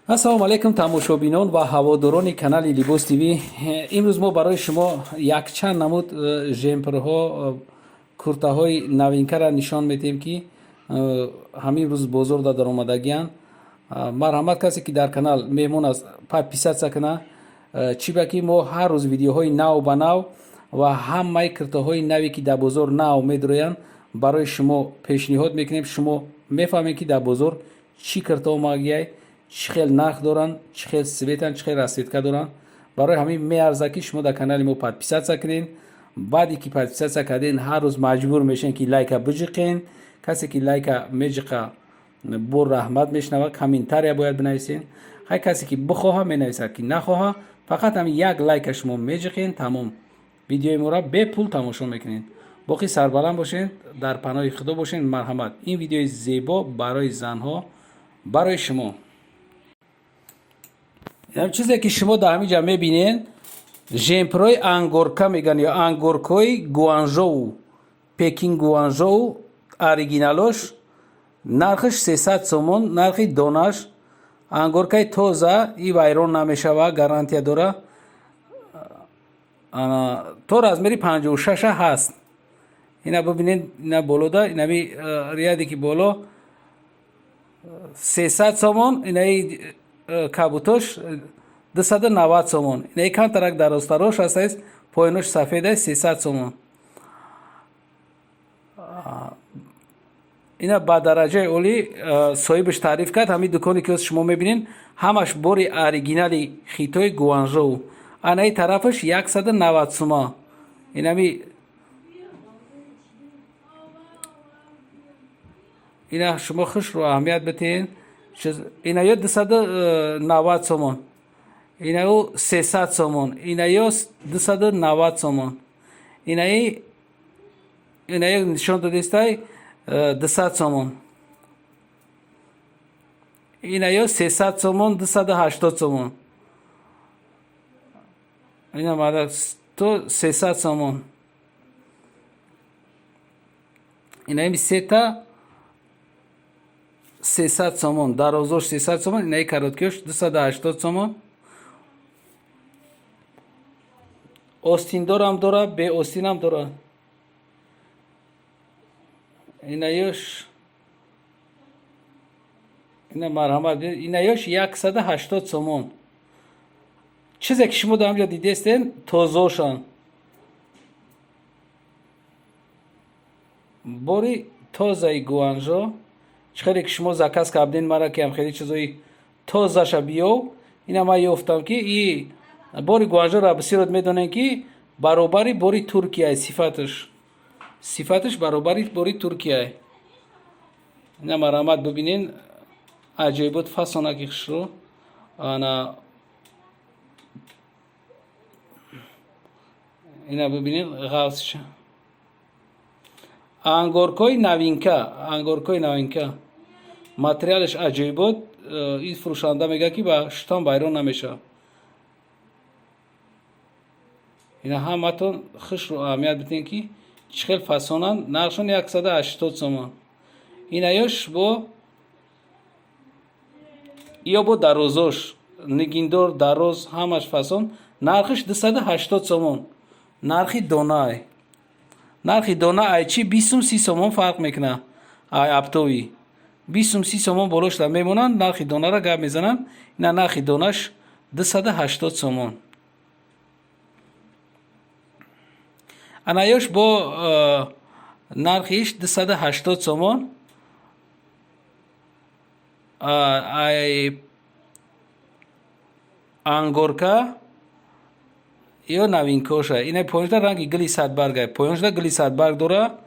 Ассалому алайкум, тамошобинон ва ҳаводорони канали Либос ТВ. Имрӯз мо барои шумо якчанд намуд жемперҳо, куртаҳои новинкара нишон медиҳем, ки ҳамин рӯз бозорда даромадагианд. Марҳамат, касе ки дар канал меҳмон аст, подписаться куна, чӣ ба ки мо ҳар рӯз видеоҳои нав ба нав ва ҳамаи куртаҳои наве, ки дар бозор нав медроянд, барои шумо пешниҳод мекунем. Шумо мефаҳмед, ки дар бозор чӣ курта омагиай, чӣ хел нарх доранд, чӣ хел цветанд, чӣ хел расцветка доранд. Барои ҳамин меарзад, ки шумо дар канали мо подписаться кунед. Баъде ки подписаться карден, ҳар рӯз маҷбур мешавед, ки лайка биҷиқен. Касе ки лайка меҷиқа, бо раҳмат мешунавад. Комментария бояд бинависен. Ҳай, касе ки бихоҳа, менависад, ки нахоҳа, фақат ҳамин як лайка шумо меҷиқен, тамом, видеои моро бепул тамошо мекунед. Боқӣ сарбаланд бошед, дар паноҳи Худо бошед. Марҳамат, ин видеои зебо барои занҳо, барои шумо. Чизе ки шумо дар ҳамин ҷа мебинед, жемперҳои ангорка мегӯянд ё ангоркаҳои Гуанжоу, Пекин, Гуанжоу, оригиналош. Нархаш 300 сомон, нархи донаш. Ангоркаи тоза и вайрон намешава, гарантия дора. То размери 56-а ҳаст. Ина бибинед, ина болода, инами ряде ки боло, 300 сомон. Инаи кабутош 290 сомон. Инаи камтарак дарозтарош ҳастаст, поёнош сафед аст, 300 сомон. Ина ба дараҷаи олӣ соҳибаш таъриф кард. Ҳамин дуконе ки шумо мебинед, ҳамаш бори оригинали Хитои Гуанжоу. Анаи тарафаш 190 сума. Инами ина шумо хушро аҳамият битиҳед. Ина ё 290 сомон, инаё 300 сомон, инаё 290 сомон, инаи инаё нишон додистай 200 сомон, инаё 300 сомон, 280 сомон, ина мада то 300 сомон. Инаи сета 300 сомон, дарозош 300 сомон, инаи короткиёш 280 сомон. Остиндорам дора, беостинам дора. Инаёш ина, марҳамат, инаёш 180 сомон. Чизе ки шумо дар ҳамҷа дидестен, тозошан, бори тозаи Гуанжо. Чӣ хеле ки шумо заказ карден мара, ки ҳам хеле чизои тозаша биёв, ина ман ёфтам, ки и бори Гуанжоро бисёрот медонем, ки баробари бори Туркияй сифаташ баробари бори Туркияй. Ина марҳамат, бибинен, аҷоибот, фасонаки хушрӯ. Ана ина бибинед, ғафсша, ангоркҳои новинка, ангоркҳои новинка, материалаш аҷоибот. Ин фурӯшанда мегӯяд, ки ба шутан вайрон намешавад. Ина ҳаматон хушрӯ аҳамият бидиҳед, ки чӣ хел фасонанд. Нархшон 180 сомон. Инаёш бо ё бо дарозош нигиндор, дароз, ҳамаш фасон. Нархаш 280 сомон, нархи донай. Нархи дона ай чи 20 сум, 30 сомон фарқ мекунад. Ай оптовый 20 сум, 30 сомон болошда мемонанд. Нархи донара гап мезананд. Ина нархи донаш 280 сомон. Анаёш бо нархиш 280 сомон. Ай ангорка ё новинкоша. Ина поёншда ранги гили садбаргай, поёншда гили садбарг дора.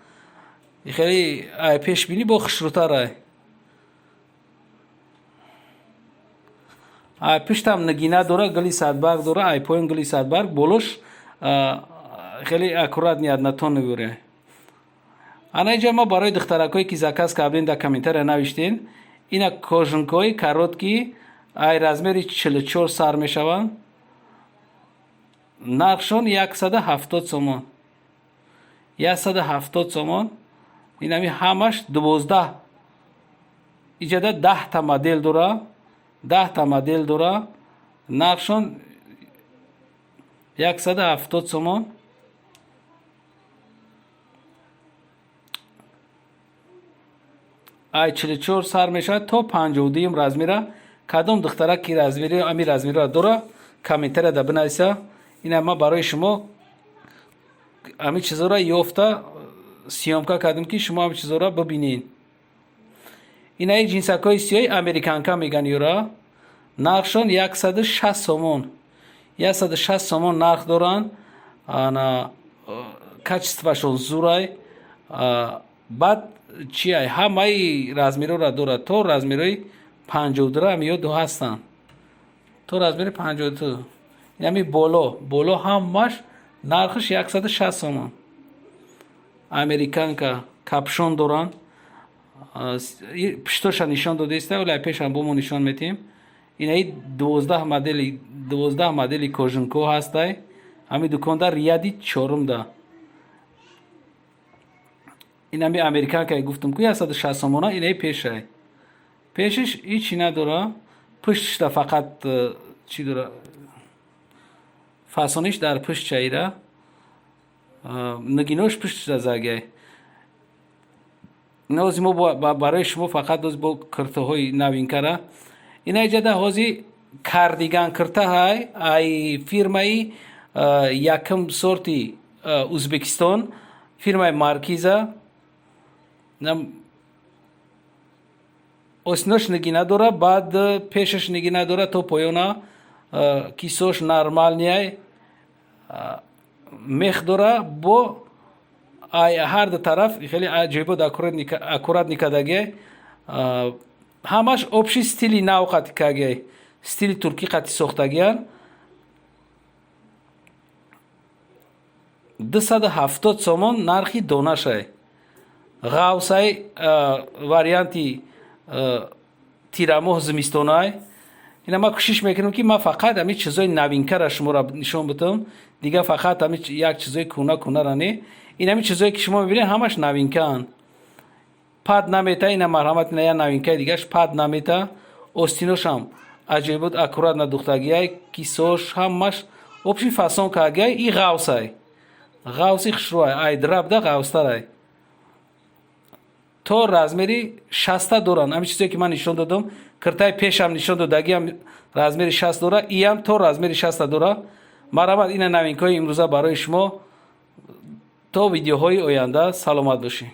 Хеле ай пешбинӣ бо хушрӯтарай. Ай пиштам нигина дора, гили садбарг дора, ай поён гили садбарг, болош хеле аккуратный, однотонный буре. Ана инҷа мо барои духтаракҳое, ки заказ кардем, дар комментария навиштем, ина кожанкаҳои короткий, ай размери 44 сар мешаванд. Нархшон 170 сомон, 170 сомон. Инами ҳамаш 12, иҷада 10-та модел дора. 10та модел дора. Нархшон 170 сомон. Ай 44 сар мешавад то 52 размера. Кадом духтара ки размери ами размерро дора, комментарияда бинависа. Ина ма барои шумо ами чизора ёфта съёмка кардем, ки шумо ами чизора бибинед. Инаи ҷинсакҳои сиёҳи американка меган юра. Нархшон 160 сомон. 160 сомон нарх доранд. Ана качествашон зурай. Баъд чиай, ҳамаи размерҳоро дорад, то размерҳои 52 ам ё ҳастанд, то размери 52. Инами боло боло ҳамаш нархаш 160 сомон. Американка капюшон доранд. Пуштоша нишон додаиста, вале пешам бо мо нишон метиҳем. Инаи 12 модели, 12 модели кожанко ҳастай. Ҳами дукондар ряди чорумда. Инами американка гуфтум ку 160 сомона, инаи пешай. Пешиш ҳичи надора, пуштишда фақат чӣ дора, фасониш дар пушт чаира, нигинош пуштишда загай. Нози мо барои шумо фақат оз бо киртаҳои новинкара. Ина иҷада ҳози кардиган кирта ҳай, ай фирмаи якум сорти Узбекистон, фирмаи Маркиза. Осинош нигина дора, баъд пешаш нигина дора то поёна, кисош нормальный, мех дора, бо ай ҳар ду тараф хеле аҷоибот аккуратный кардагиай. Ҳамаш общий стили нав қати кагиай, стили туркӣ қати сохтагиян. 270 сомон нархи донашай. Ғавсай, варианти тирамоҳ зимистонай. Ина ман кӯшиш мекунам, ки ман фақат ҳамин чизои новинкара шуморо нишон бидам, дигар фақат ҳамин як чизои кӯна кӯнара не. Ин ҳамин чизое ки шумо мебинед, ҳамаш новинкаанд. Пад намета. Ина, марҳамат, ина як новинкаи дигаш, пад намета. Остиношам аҷоибот аккуратно духтагиай, кисош ҳамаш общий фасон кагиай. И ғавсай, ғавси хушрӯай, ай драбда ғавстарай. То размери 60 доранд ҳамин чизое ки ман нишон додам. Киртаи пешам нишон додагиам размери 60 дора, иам то размери 60 дора. Марҳамат, ина новинкаҳои имрӯза барои шумо. То видеоҳои оянда саломат бошед.